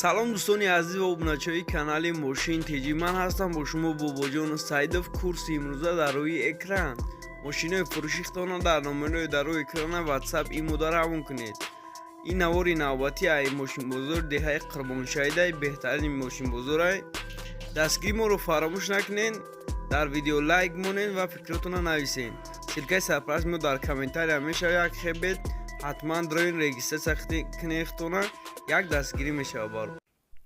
Салом, дӯстони азиз ва обуначиҳои канали Мошин Теҷӣ. Ман ҳастам бо шумо, Бобоҷон Саидов. Курси имрӯза дар рӯи экран. Мошинои фурӯшихтона дар номерои дар рӯи экрана WhatsApp, имода равон кунед. Ин навори навбатӣ ай мошинбозор деҳаи Қурбоншаҳидай, беҳтарини мошинбозорай. Дастгири моро фаромӯш накунед, дар видео лайк монед ва фикротонро нависед. Ссылкаи сарпараст мо дар комментария мешавад. Як хебет ҳатман дроин регистрация кунехтона, як дастгирӣ мешавад бар.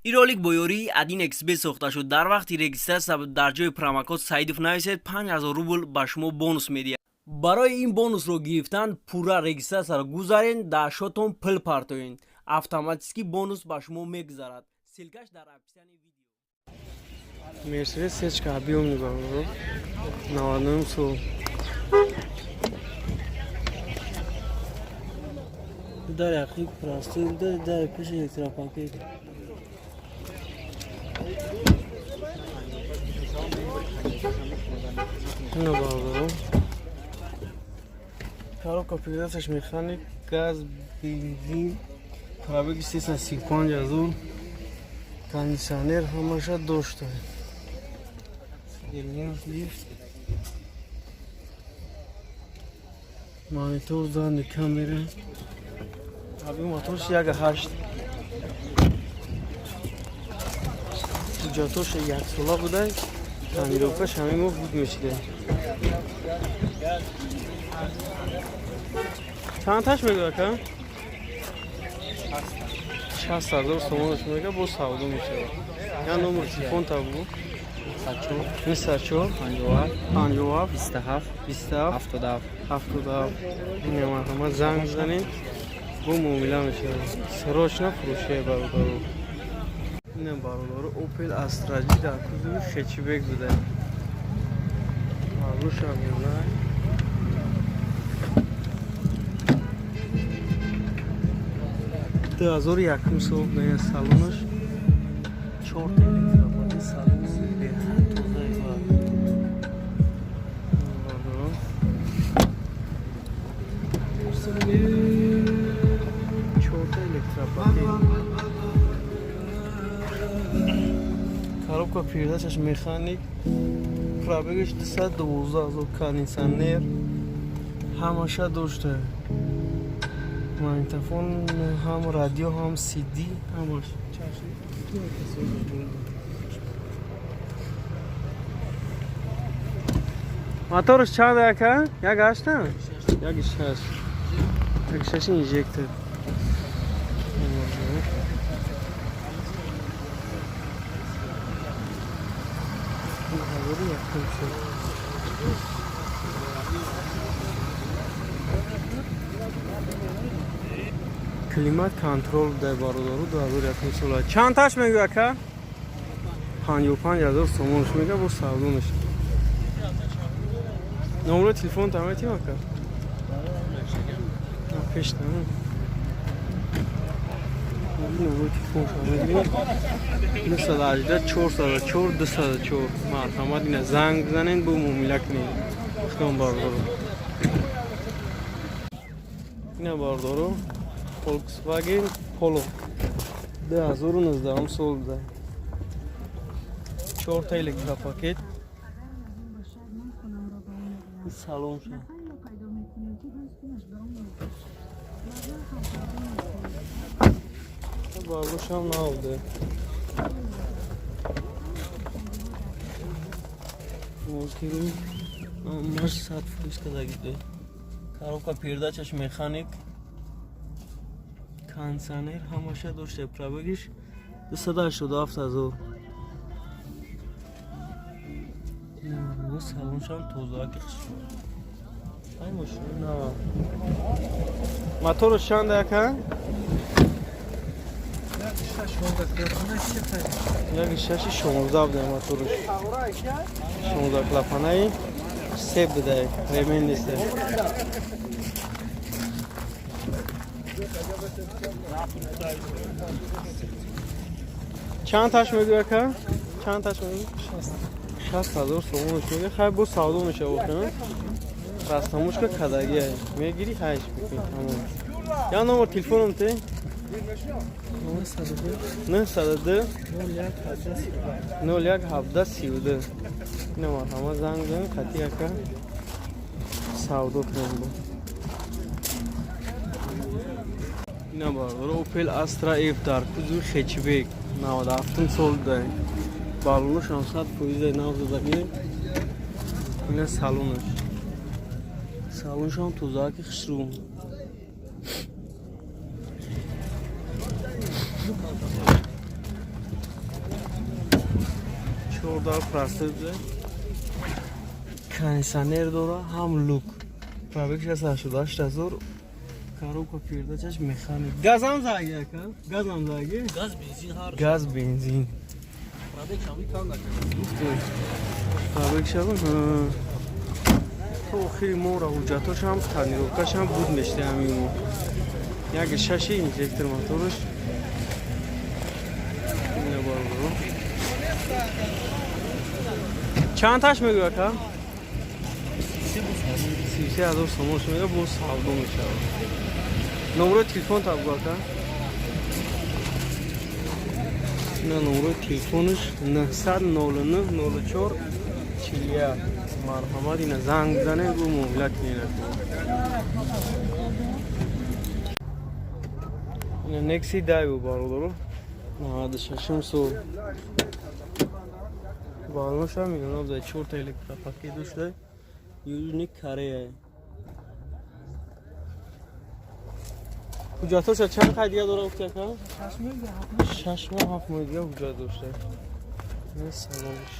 Ин ролик бо ёрии 1xBet сохта шуд. Дар вақти регистрация дар ҷои промокод Саидов нависед, 5000 рубл ба шумо бонус медиҳад. Барои ин бонусро гирифтан пурра регистрацияро гузарен, дар шотон пул партоен, автоматически бонус ба шумо мегузарад. Ссылкаш дар описании видео. Мерседес сечка объёмный, бародаро, 99 сол. Дар яқи простой, дар пеши электропакет. Ина, бародаро, коробка передачаш механик, газ, бензин, пробеги 335 000, кондиционер ҳамаша дошта. Лифт, монитор, задний камера. Аби моторш 1,8. Ҳуҷҷатош яксола будай, тонировкаш ҳамин моҳ буд мешида. Чанд таш мегӯяд, ака? 60 000 сомонаш мега, боз савдо мешавад. Я номер телефон та бугу. 94 57 27 27 77. 77. Марҳамат, занг бизанед, бо муомила мешавад. Срочно фурӯшия, бародаро. Ина, бародаро, Опел Астра Ҷи дар кузови хэтчбек буда. Паҳлӯшам ёна. 2001 сол буда. Салонаш чорта электропакет, салон беҳад тозаи бародаро. Чорта электропакет, коробка передачаш механик, пробегаш 212 000, кондиционер ҳамаша дошта, магнитофон ҳам, радио ҳам, CD ҳамаш. Моторш чанд, ака? 1,8? 1,6, 1,6 инжектор. 2001 сол. Климат контроль дар, бародару, 2001 сола. Чанд таш мегӯ, ака? 55 000 сомонш мега, бо савдо мешавад. Номеро телефон та метим, ака? Пеш тамом. Номеро телефон шо мегирем: 918 404 204. Марҳамат, ина занг бизанед, бо муомила кунед. Худом, бародаро. Ина, бародаро, Volkswagen Polo, 2019 сол буда, чорта электропакет, салон ша. Бардошам набуде. Мултиру маш 100% кардагиде. Коробка передачаш механик, кондиционер ҳамаша дошта, пробегиш 287 000. Салоншам тозааки хушро. Ай мошина нава. Моторш чанд, ака? 1,6 16 буда моторш. 16 клапанаи се буда, ремень неста. Чанд таш мегӯ, ака? Чанд таш мегӯ? 60 000 сомонаш мега. Хай, бо савдо мешава. Охир растамушка кадагия мегири, ҳайш мекунӣ, тамом. Я номер телефоном те. 902 01 17 32. Ина марҳамат, занг занед, қати яка савдо кунем. Бо ина бародаро, Opel Astra F дар кузови хэтчбек, 97 сол дай. Баллонаш ҳам 100% нав задагӣ. Ина салонаш. Салонаш ҳам тозаки хушрӯ. Чордар простой буда. Кондиционер дора, ҳам люк. Пробег 688 ҳазор. Коробка передачаш механик. Газам заги ака? Газам заги? Газ бензин ҳар. Газ бензин. Пробег шами кам накард. Пробег шами? То охири моҳра ҳуҷҷатош ҳам тонировкаш ҳам буд мешта ҳамин мо. Як шаши инжектор мотораш. Ина бародаро. Чанд таш мегӯ ака? 33 ҳазор сомон мега, боз савдо мешавад. Номрои телефон та бугӯ ака. Ина номрои телефонаш 909 04 41. Марҳамат, ина занг бизанед, бо муомила кунед. Ина Nexi Daewoo, бародаро. 96 сол. Баллонаш ҳам миллион буда, чорта электропакет дошта. Южный Корея. Ҳуҷҷатоша чанд қай дига дора гуфти ака? 6 моҳ 7 моҳ дига ҳуҷҷат дошта. Ина салонаш.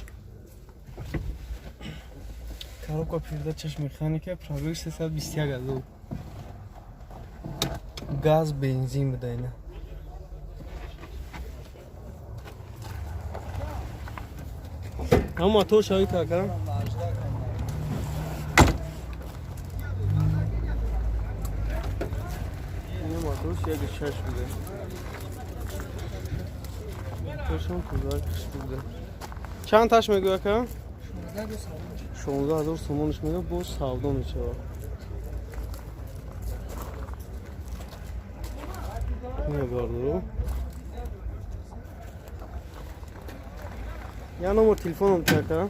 Коробка передачаш механика, пробег 321 ҳазор. Газ бензин буда ина. Ҳам мотор шави кака? Ина моторш як шаш буда. Моторшам кузак буда. Чанд таш мегӯ ака? 16 ҳазор сомонаш мега, боз савдо мешавад. Ина бародаро. Я номер телефоном ака?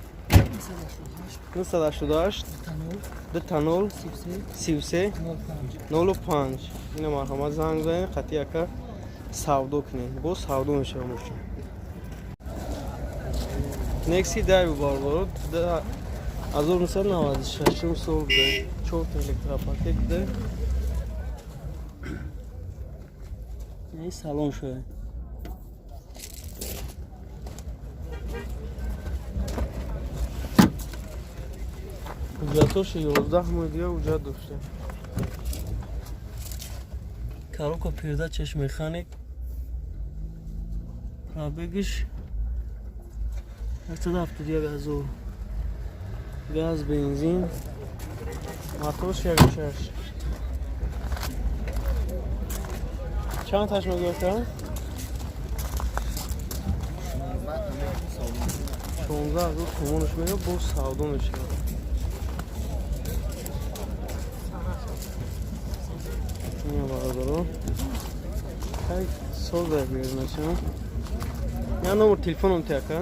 988 2 0 33 05. Ина марҳамат, занг занед, қати ака савдо кунед. Боз савдо мешавад мошин. Nexi Daewoo, бародаро, 1996 сол буда. Чорта электропакет буда. Ин салон шуда. Ҳуҷҷатош 11 моҳ дига ҳуҷҷат дошта. Коробка передачаш механик. Пробегиш 171 ҳазор. Газ бензин. Моторш як шаш. Чанд таш мегӯ ака? 16 ҳазор сомонаш мега, боз савдо мешавад. Ина бародаро. Хай соза бермешам. Я номер телефоном ти ака?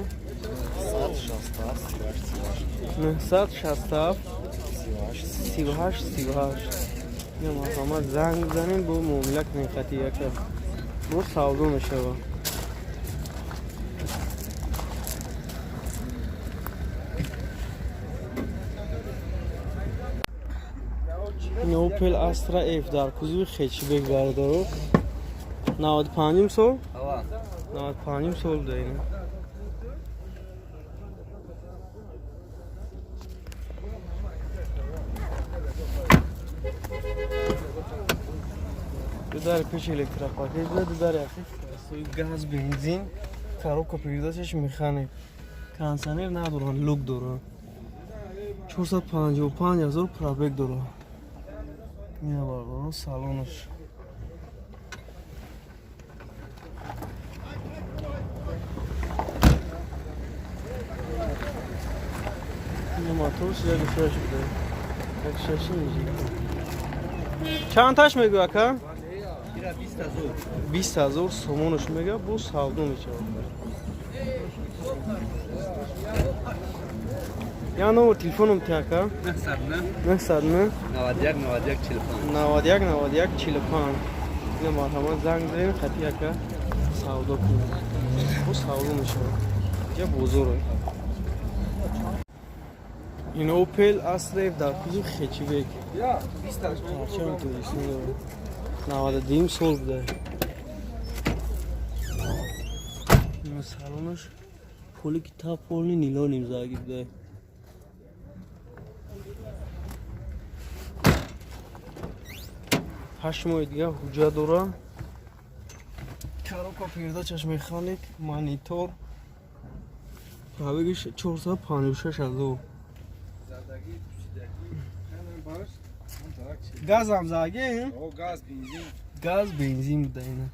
967 38 38. Ина марҳамат, занг бизанед, бо муомила кунед қати яка. Боз савдо мешавад. Ин Opel Astra F дар кузови хэтчбек, бародаро. 95 сол? 95 сол буда ина. Ду дар пеш электропакет буда, ду дар яхи газ бензин, коробка передачаш механик. Кондиционер надоранд, люк доранд. 455 ҳазор пробег дорад. Ина бародарон, салонаш. Ина моторш як шаш буда. Як шаши инжектор. Чанд таш мегӯ ака? Ира 20 000. 20 000 сомонаш мега, бо савдо мешавад. Я номер телефоном тяка. 909. 909. 91 91 45. 91 91 45. Ина марҳамат, занг занем, хати яка савдо кунем, бо савдо мешавад. Ҷа бозоро. Ин Opel Astra F дар кузов хэтчбек. Парчами Тоҷикистон дорад. 92 сол буда. Ина салонаш поли ки та поли нило нимзаги буда. 8 моҳи дига ҳуҷҷат дора. Коробка передачаш механик, монитор. Пробегиш 456 ҳазор. Газам заге? Газ, бензин. Газ, бензин буда ина.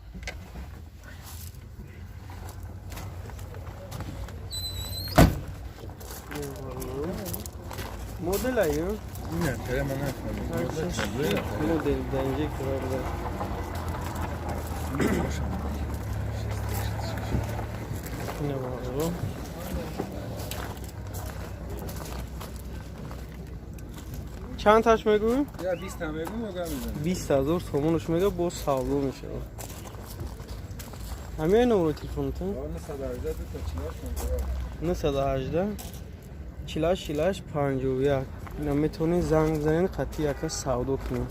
Модел аю? Не, прямо на. Модел буда, инжектор буда. Ина бародаро. Чанд таш мегӯӣ? Я 20 та мегум, ога мезанам. 20 000 сомонаш мега, боз савдо мешавад. Ҳамин номро телефонатон? 918 ду та 48 50. 918 48 48 51. Ина метавонед занг бизанед, қатъи яка савдо кунед.